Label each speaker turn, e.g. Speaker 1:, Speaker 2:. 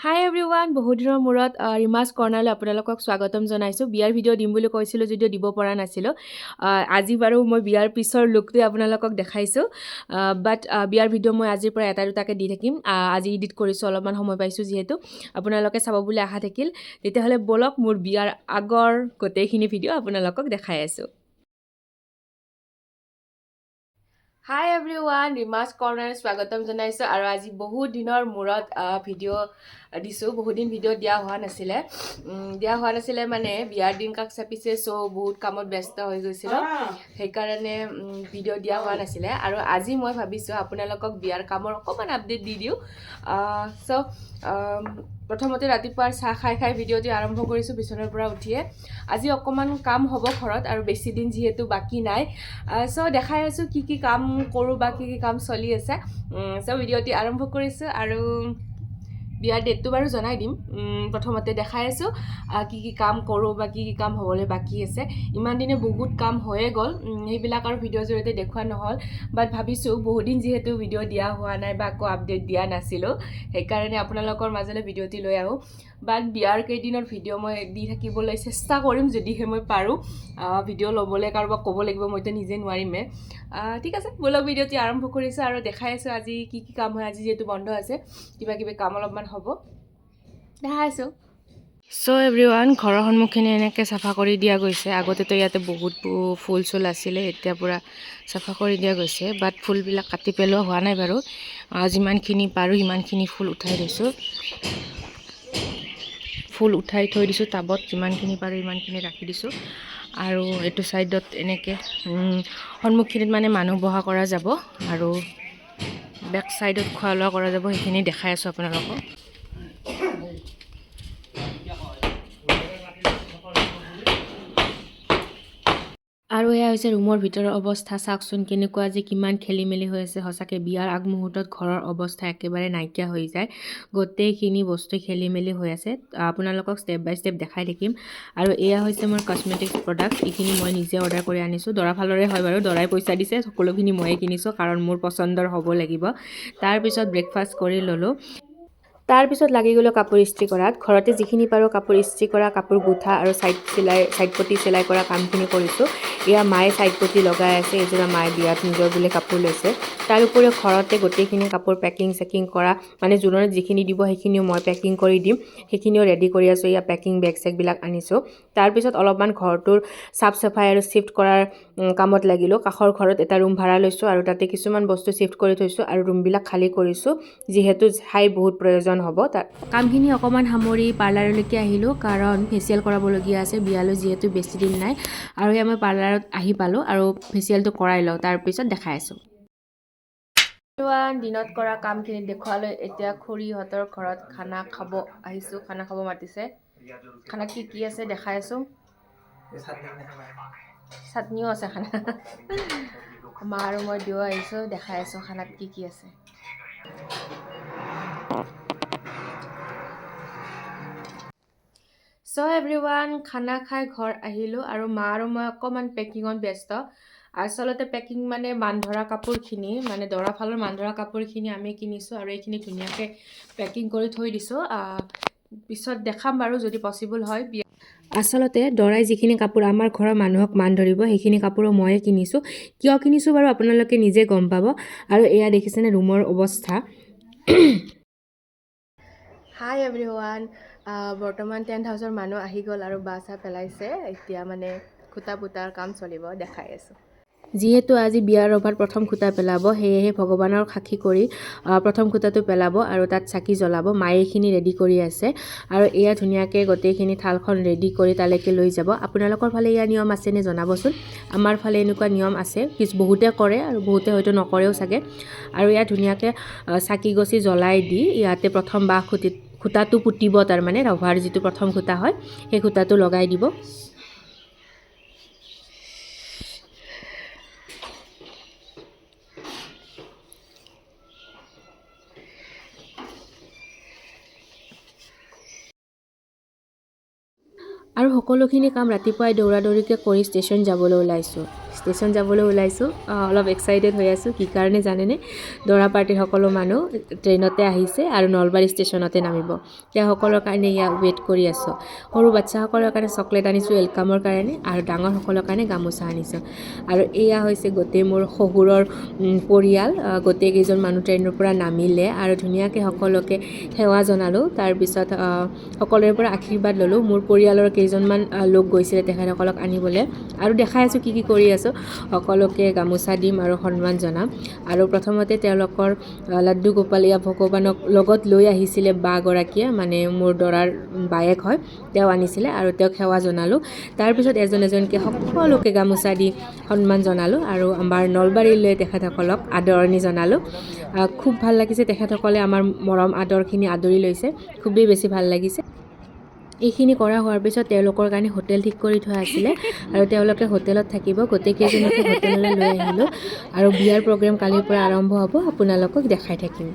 Speaker 1: হাই everyone, বহুত দিনৰ মূৰত ৰিমাছ কৰ্ণাৰলৈ আপোনালোকক স্বাগতম জনাইছোঁ। বিয়াৰ ভিডিঅ' দিম বুলি কৈছিলোঁ যদিও দিব পৰা নাছিলোঁ। আজি বাৰু মই বিয়াৰ পিছৰ লুকটোৱে আপোনালোকক দেখাইছোঁ, বাট বিয়াৰ ভিডিঅ' মই আজিৰ পৰা এটা দুটাকৈ দি থাকিম। আজি এডিট কৰিছোঁ, অলপমান সময় পাইছোঁ যিহেতু আপোনালোকে চাব বুলি আশা থাকিল। তেতিয়াহ'লে ব'লক, মোৰ বিয়াৰ আগৰ গোটেইখিনি ভিডিঅ' আপোনালোকক দেখাই আছোঁ। হাই এভৰিৱান, ৰিমাছ কৰ্ণাৰ স্বাগতম জনাইছোঁ আৰু আজি বহুত দিনৰ মূৰত ভিডিঅ' দিছোঁ। বহুত দিন ভিডিঅ' দিয়া হোৱা নাছিলে। দিয়া হোৱা নাছিলে মানে বিয়াৰ দিন কাষ চাপিছে, চ' বহুত কামত ব্যস্ত হৈ গৈছিলোঁ, সেইকাৰণে ভিডিঅ' দিয়া হোৱা নাছিলে। আৰু আজি মই ভাবিছোঁ আপোনালোকক বিয়াৰ কামৰ অকণমান আপডেট দি দিওঁ। চ' প্ৰথমতে ৰাতিপুৱাৰ চাহ খাই খাই ভিডিঅ'টো আৰম্ভ কৰিছোঁ বিচনাৰ পৰা উঠিয়ে। আজি অকণমান কাম হ'ব ঘৰত আৰু বেছি দিন যিহেতু বাকী নাই, চ' দেখাই আছোঁ কি কি কাম কৰোঁ বা কি কি কাম চলি আছে। চ' ভিডিঅ'টি আৰম্ভ কৰিছোঁ আৰু বিয়াৰ ডেটটো বাৰু জনাই দিম। প্ৰথমতে দেখাই আছোঁ কি কি কাম কৰোঁ বা কি কি কাম হ'বলৈ বাকী আছে। ইমান দিনে বহুত কাম হৈয়ে গ'ল, সেইবিলাক আৰু ভিডিঅ'ৰ জৰিয়তে দেখুওৱা নহ'ল। বাট ভাবিছোঁ বহুত দিন যিহেতু ভিডিঅ' দিয়া হোৱা নাই বা আকৌ আপডেট দিয়া নাছিলোঁ, সেইকাৰণে আপোনালোকৰ মাজলৈ ভিডিঅ'টি লৈ আহোঁ। বাট বিয়াৰ কেইদিনৰ ভিডিঅ' মই দি থাকিবলৈ চেষ্টা কৰিম যদিহে মই পাৰোঁ। ভিডিঅ' ল'বলৈ কাৰোবাক ক'ব লাগিব, মইতো নিজে নোৱাৰিমে। ঠিক আছে, ব'লক ভিডিঅ'টি আৰম্ভ কৰিছোঁ আৰু দেখাই আছোঁ আজি কি কি কাম হয়। আজি যিহেতু বন্ধ আছে, কিবা কিবি কাম অলপমান হ'ব, দেখাই আছোঁ। চ' এভৰিৱান, ঘৰৰ সন্মুখখিনি এনেকৈ চাফা কৰি দিয়া গৈছে। আগতেতো ইয়াতে বহুত ফুল চুল আছিলে, এতিয়া পূৰা চাফা কৰি দিয়া গৈছে। বাট ফুলবিলাক কাটি পেলোৱা হোৱা নাই বাৰু। যিমানখিনি পাৰোঁ সিমানখিনি ফুল উঠাই দিছোঁ, ফুল উঠাই থৈ দিছোঁ টাবত। যিমানখিনি পাৰোঁ সিমানখিনি ৰাখি দিছোঁ। আৰু এইটো ছাইডত এনেকৈ সন্মুখখিনিত মানে মানুহ বহা কৰা যাব আৰু বেক ছাইডত খোৱা লোৱা কৰা যাব, সেইখিনি দেখাই আছোঁ আপোনালোকক। আৰু এয়া হৈছে ৰুমৰ ভিতৰৰ অৱস্থা। চাওকচোন কেনেকুৱা যে কিমান খেলি মেলি হৈ আছে। সঁচাকৈ বিয়াৰ আগমুহূৰ্তত ঘৰৰ অৱস্থা একেবাৰে নাইকিয়া হৈ যায়। গোটেইখিনি বস্তু খেলি মেলি হৈ আছে। আপোনালোকক ষ্টেপ বাই ষ্টেপ দেখাই থাকিম। আৰু এয়া হৈছে মোৰ কচমেটিক্স প্ৰডাক্ট। এইখিনি মই নিজে অৰ্ডাৰ কৰি আনিছোঁ। দৰা ফালৰে হয় বাৰু, দৰাই পইচা দিছে, সকলোখিনি ময়ে কিনিছোঁ কাৰণ মোৰ পচন্দৰ হ'ব লাগিব। তাৰপিছত ব্ৰেকফাষ্ট কৰি ল'লোঁ। তাৰপিছত লাগি গ'লোঁ কাপোৰ ইস্ত্ৰি কৰাত। ঘৰতে যিখিনি পাৰোঁ কাপোৰ ইস্ত্ৰি কৰা, কাপোৰ গুঠা আৰু ছাইড চিলাই, ছাইড পটি চিলাই কৰা কামখিনি কৰিছোঁ। এয়া মায়ে ছাইড পটি লগাই আছে। এইযোৰা মায়ে বিয়াত নিজৰ বুলি কাপোৰ লৈছে। তাৰ উপৰিও ঘৰতে গোটেইখিনি কাপোৰ পেকিং চেকিং কৰা, মানে জোৰোণত যিখিনি দিব সেইখিনিও মই পেকিং কৰি দিম, সেইখিনিও ৰেডি কৰি আছোঁ। এয়া পেকিং বেগ চেগবিলাক আনিছোঁ। তাৰপিছত অলপমান ঘৰটোৰ চাফ চাফাই আৰু শ্বিফ্ট কৰাৰ কামত লাগিলোঁ। কাষৰ ঘৰত এটা ৰুম ভাড়া লৈছোঁ আৰু তাতে কিছুমান বস্তু শ্বিফ্ট কৰি থৈছোঁ আৰু ৰুমবিলাক খালী কৰিছোঁ, যিহেতু ঠাইৰ বহুত প্ৰয়োজন হ'ব। তাত কামখিনি অকণমান সামৰি পাৰ্লাৰলৈকে আহিলোঁ, কাৰণ ফেচিয়েল কৰাবলগীয়া আছে, বিয়ালৈ যিহেতু বেছি দিন নাই। আৰু এয়া মই পাৰ্লাৰত আহি পালোঁ আৰু ফেচিয়েলটো কৰাই লওঁ, তাৰপিছত দেখাই আছোঁ। দিনত কৰা কামখিনি দেখুৱালৈ এতিয়া খুৰীহঁতৰ ঘৰত খানা খাব আহিছোঁ। খানা খাব মাতিছে। খানা কি কি আছে দেখাই আছোঁ। চাটনিও আছে খানা। মা আৰু মই দুয়ো আহিছোঁ, দেখাই আছোঁ খানাত কি কি আছে। চ' এভৰিৱান, খানা খাই ঘৰ আহিলোঁ আৰু মা আৰু মই অকণমান পেকিঙত ব্যস্ত। আচলতে পেকিং মানে মান ধৰা কাপোৰখিনি, মানে দৰা ফালৰ মান ধৰা কাপোৰখিনি আমি কিনিছোঁ আৰু এইখিনি ধুনীয়াকৈ পেকিং কৰি থৈ দিছোঁ। পিছত দেখাম বাৰু যদি পচিবল হয়। আচলতে দৰাই যিখিনি কাপোৰ আমাৰ ঘৰৰ মানুহক মান ধৰিব, সেইখিনি কাপোৰো ময়ে কিনিছোঁ। কিয় কিনিছোঁ বাৰু আপোনালোকে নিজে গম পাব। আৰু এয়া দেখিছেনে ৰুমৰ অৱস্থা? হাই এভৰিৱান, বৰ্তমান টেণ্ট হাউচৰ মানুহ আহি গ'ল আৰু বাঁহ চাহ পেলাইছে। এতিয়া মানে খুঁটা পোতাৰ কাম চলিব, দেখাই আছোঁ। যিহেতু আজি বিয়াৰ ৰভাত প্ৰথম খুঁটা পেলাব, সেয়েহে ভগৱানৰ সাক্ষী কৰি প্ৰথম খুঁটাটো পেলাব আৰু তাত চাকি জ্বলাব। মায়ে এইখিনি ৰেডি কৰি আছে আৰু এয়া ধুনীয়াকৈ গোটেইখিনি থালখন ৰেডি কৰি তালৈকে লৈ যাব। আপোনালোকৰ ফালে এয়া নিয়ম আছেনে জনাবচোন। আমাৰ ফালে এনেকুৱা নিয়ম আছে, বহুতে কৰে আৰু বহুতে হয়তো নকৰেও চাগে। আৰু ইয়াত ধুনীয়াকৈ চাকি গছি জ্বলাই দি ইয়াতে প্ৰথম বাঁহ খুঁটাটো পুতিব, তাৰমানে ৰভাৰ যিটো প্ৰথম খুঁটা হয় সেই খুঁটাটো লগাই দিব। আৰু সকলোখিনি কাম ৰাতিপুৱাই দৌৰা দৌৰিকৈ কৰি ষ্টেচন যাবলৈ ওলাইছোঁ। ষ্টেচন যাবলৈ ওলাইছোঁ। অলপ এক্সাইটেড হৈ আছোঁ। কি কাৰণে জানেনে? দৰা পাৰ্টীৰ সকলো মানুহ ট্ৰেইনতে আহিছে আৰু নলবাৰী ষ্টেচনতে নামিব। তেওঁসকলৰ কাৰণে ইয়াত ৱেইট কৰি আছোঁ। সৰু বাচ্ছাসকলৰ কাৰণে চকলেট আনিছোঁ ৱেলকামৰ কাৰণে আৰু ডাঙৰসকলৰ কাৰণে গামোচা আনিছোঁ। আৰু এয়া হৈছে গোটেই মোৰ শহুৰৰ পৰিয়াল। গোটেইকেইজন মানুহ ট্ৰেইনৰ পৰা নামিলে আৰু ধুনীয়াকৈ সকলোকে সেৱা জনালোঁ। তাৰপিছত সকলোৰে পৰা আশীৰ্বাদ ল'লোঁ। মোৰ পৰিয়ালৰ কেইজনমান লোক গৈছিলে তেখেতসকলক আনিবলৈ আৰু দেখাই আছোঁ কি কি কৰি আছোঁ। সকলোকে গামোচা দিম আৰু সন্মান জনাম। আৰু প্ৰথমতে তেওঁলোকৰ লাড্ডু গোপাল, এয়া ভগৱানক লগত লৈ আহিছিলে বাগৰাকীয়ে, মানে মোৰ দৰাৰ বায়েক হয়, তেওঁ আনিছিলে আৰু তেওঁক সেৱা জনালোঁ। তাৰপিছত এজন এজনকৈ সকলোকে গামোচা দি সন্মান জনালোঁ আৰু আমাৰ নলবাৰীলৈ তেখেতসকলক আদৰণি জনালোঁ। খুব ভাল লাগিছে। তেখেতসকলে আমাৰ মৰম আদৰখিনি আদৰি লৈছে, খুবেই বেছি ভাল লাগিছে। এইখিনি কৰা হোৱাৰ পিছত তেওঁলোকৰ কাৰণে হোটেল ঠিক কৰি থোৱা আছিলে আৰু তেওঁলোকে হোটেলত থাকিব। গোটেইকেইজনকে হোটেললৈ লৈ আহিলোঁ আৰু বিয়াৰ প্ৰগ্ৰেম কালিৰ পৰা আৰম্ভ হ'ব, আপোনালোকক দেখাই থাকিম।